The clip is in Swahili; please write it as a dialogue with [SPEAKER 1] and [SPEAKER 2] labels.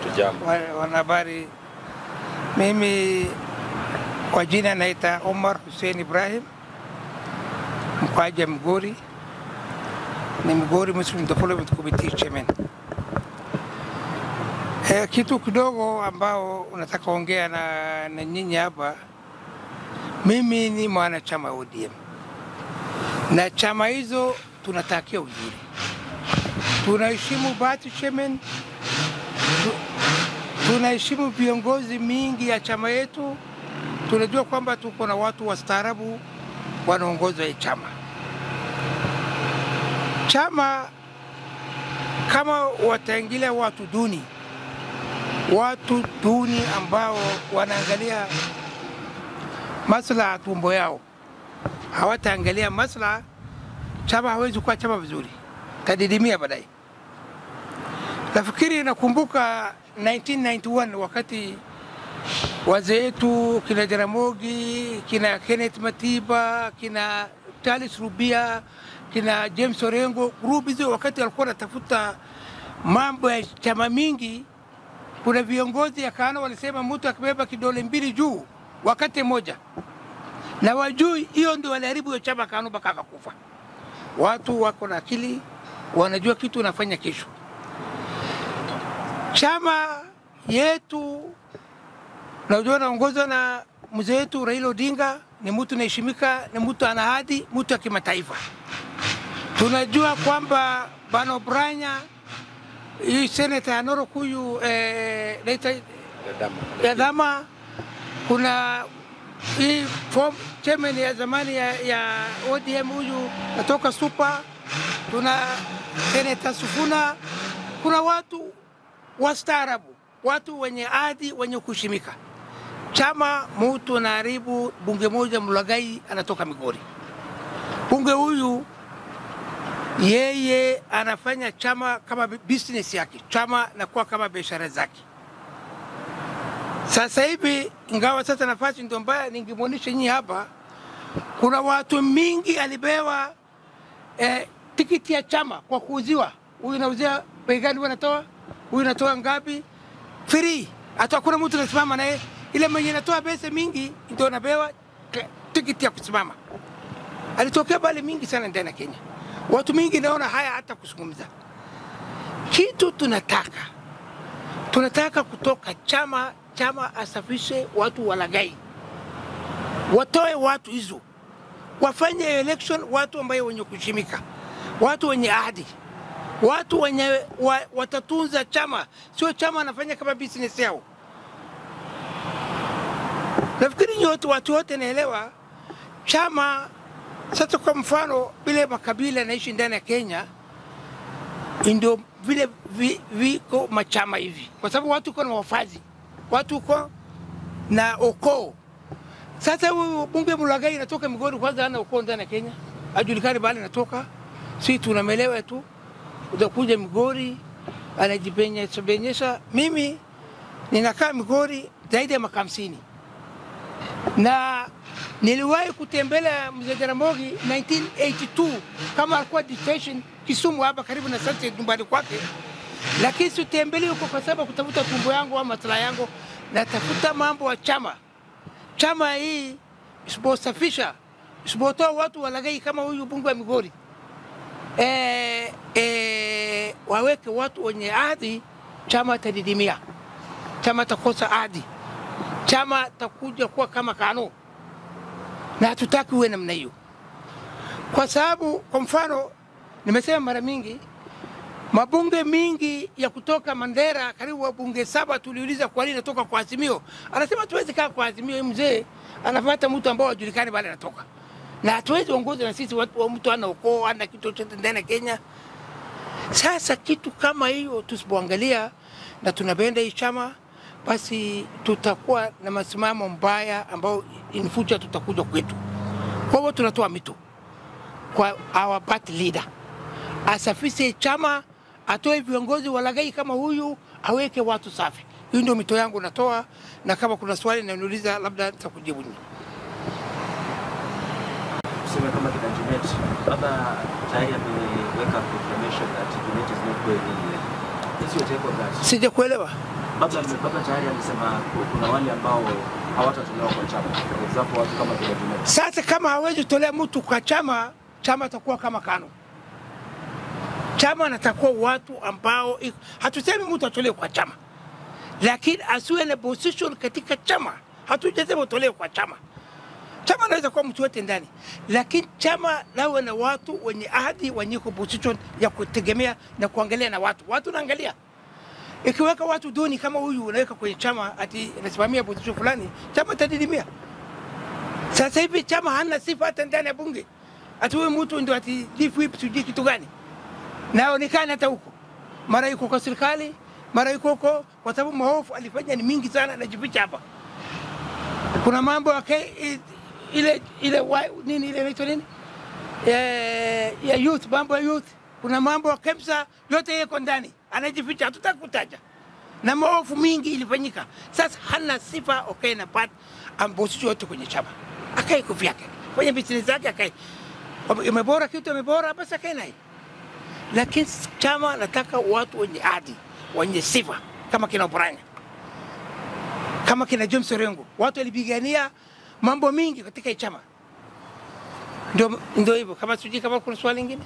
[SPEAKER 1] Hatujambo.
[SPEAKER 2] Wanahabari, mimi kwa jina naita Omar Hussein Ibrahim, mkaaji wa Migori, ni Migori Muslim Development Committee Chairman. Kitu kidogo ambao unataka ongea na nyinyi hapa, mimi ni mwanachama ODM. Na chama hizo tunatakia uzuri. Tunaheshimu party chairman, tunaheshimu viongozi mingi ya chama yetu. Tunajua kwamba tuko na watu wastaarabu wanaongoza hii chama. Chama kama wataingilia watu duni, watu duni ambao wanaangalia maslaha ya tumbo yao, hawataangalia maslaha, chama hawezi kuwa chama vizuri, tadidimia baadaye. Nafikiri nakumbuka 1991 wakati wazee wetu kina Jaramogi, kina Kenneth Matiba, kina Charles Rubia, kina James Orengo, group hizo wakati walikuwa wanatafuta mambo ya chama mingi, kuna viongozi ya KANU walisema mtu akibeba kidole mbili juu wakati moja, na wajui hiyo ndio waliharibu hiyo chama KANU mpaka akakufa. Watu wako na akili, wanajua kitu wanafanya kesho. Chama yetu najua naongozwa na mzee wetu Raila Odinga, ni mtu anaheshimika, ni mtu ana hadhi, mtu wa kimataifa. Tunajua kwamba Bano Oparanya, hii senator ya Narok huyu Ledama, kuna hii form chairman ya zamani ya ODM huyu natoka Supa, tuna senator Sifuna, kuna watu wastaarabu, watu wenye hadhi, wenye kuheshimika. Chama mtu anaharibu bunge moja, Mulagai anatoka Migori. Bunge huyu yeye anafanya chama kama business yake, chama nakuwa kama biashara zake. Sasa hivi ingawa sasa nafasi ndio mbaya, ningemuonesha nyinyi hapa, kuna watu mingi alibewa tikiti ya chama kwa kuuziwa. Huyu anauzia bei gani, wanatoa huyu anatoa ngapi, free. Hata hakuna mtu anasimama naye, ile mwenye anatoa pesa mingi ndio anapewa tikiti ya kusimama. Alitokea bali mingi sana ndani ya Kenya. Watu mingi naona haya hata kuzungumza. Kitu tunataka kutoka chama, chama asafishe watu walagai, watoe watu hizo, wafanye election watu ambao wenye kushimika, watu wenye ahadi, watu wenye watatunza chama, sio chama anafanya kama business yao. Nafikiri nyote watu wote naelewa chama. Sasa kwa mfano vile makabila naishi ndani ya Kenya ndio vile viko machama hivi, kwa sababu watu uko na wafazi, watu uko na ukoo. Sasa huyu bunge Mulagai anatoka Migori, kwanza ana ukoo ndani ya Kenya, hajulikani bali anatoka, sisi tunamelewa tu. Utakuja Migori anajipenyesha benyesha. Mimi ninakaa Migori zaidi ya miaka 50 na niliwahi kutembelea mzee Jaramogi 1982 kama alikuwa detention Kisumu hapa karibu na Sunset nyumbani kwake, lakini sitembelei huko kwa sababu kutafuta tumbo yangu au maslahi yangu, natafuta mambo ya chama. Chama hii isiposafisha, isipotoa watu walagai kama huyu bunge wa Migori, waweke watu wenye hadhi, chama tadidimia, chama takosa hadhi, chama takuja kuwa kama KANU. Na hatutaki uwe namna hiyo. Kwa sababu kwa mfano nimesema mara mingi, mabunge mingi ya kutoka Mandera, karibu wabunge 7 tuliuliza kwa nini natoka kwa Azimio. Anasema tuwezi kaa kwa Azimio, mzee anafuata mtu ambao hajulikani bali anatoka. Na hatuwezi ongoza na sisi watu, mtu ana ukoo, ana kitu chochote ndani ya Kenya. Sasa kitu kama hiyo tusipoangalia na tunapenda hii chama, basi tutakuwa na masimamo mbaya ambao in future tutakuja kwetu. Kwa hiyo tunatoa mito kwa our party leader, asafishe chama, atoe viongozi walagai kama huyu, aweke watu safi. Hiyo ndio mito yangu natoa, na kama kuna swali na niuliza labda nitakujibu.
[SPEAKER 3] Tuseme kama kina Junet, baba tayari ameweka confirmation that Junet is not going anywhere. Is your take on that?
[SPEAKER 2] Sijakuelewa.
[SPEAKER 3] Baba tayari alisema kuna wale ambao hawatatolewa kwa chama. For example, watu kama vile Junet.
[SPEAKER 2] Sasa kama hawezi tolea mtu kwa chama, chama atakuwa kama KANU. Chama natakuwa watu ambao hatusemi mtu atolewe kwa chama, lakini asiwe na position katika chama. Hatujasema utolewe kwa chama. Chama anaweza kuwa mtu wote ndani, lakini chama lawe na watu wenye ahadi, wenye position ya kutegemea na kuangalia na watu. Watu naangalia. Ikiweka watu duni kama huyu unaweka kwenye chama ati anasimamia position fulani, chama itadidimia. Sasa hivi chama hana sifa hata ndani ya bunge. Ati huyu mtu ndio ati chief whip sijui kitu gani. Naonekana hata huko. Mara yuko kwa serikali, mara yuko huko kwa sababu maovu alifanya ni mingi sana, anajificha hapa. Kuna mambo yake ile ile nini ile inaitwa nini? Ya youth, mambo ya youth. Kuna mambo ya KEMSA yote yako ndani. Anajificha, hatutaki kutaja. Na maovu mingi ilifanyika. Sasa hana sifa okay na part ambosi yote kwenye chama. Akae kivyake. Kwenye business zake akae. Imebora kitu imebora basi akae naye. Lakini chama nataka watu wenye adi, wenye sifa kama kina Oparanya, kama kina James Orengo. Watu walipigania mambo mingi katika chama. Ndio hivyo. Kama sijui kama kuna swali lingine.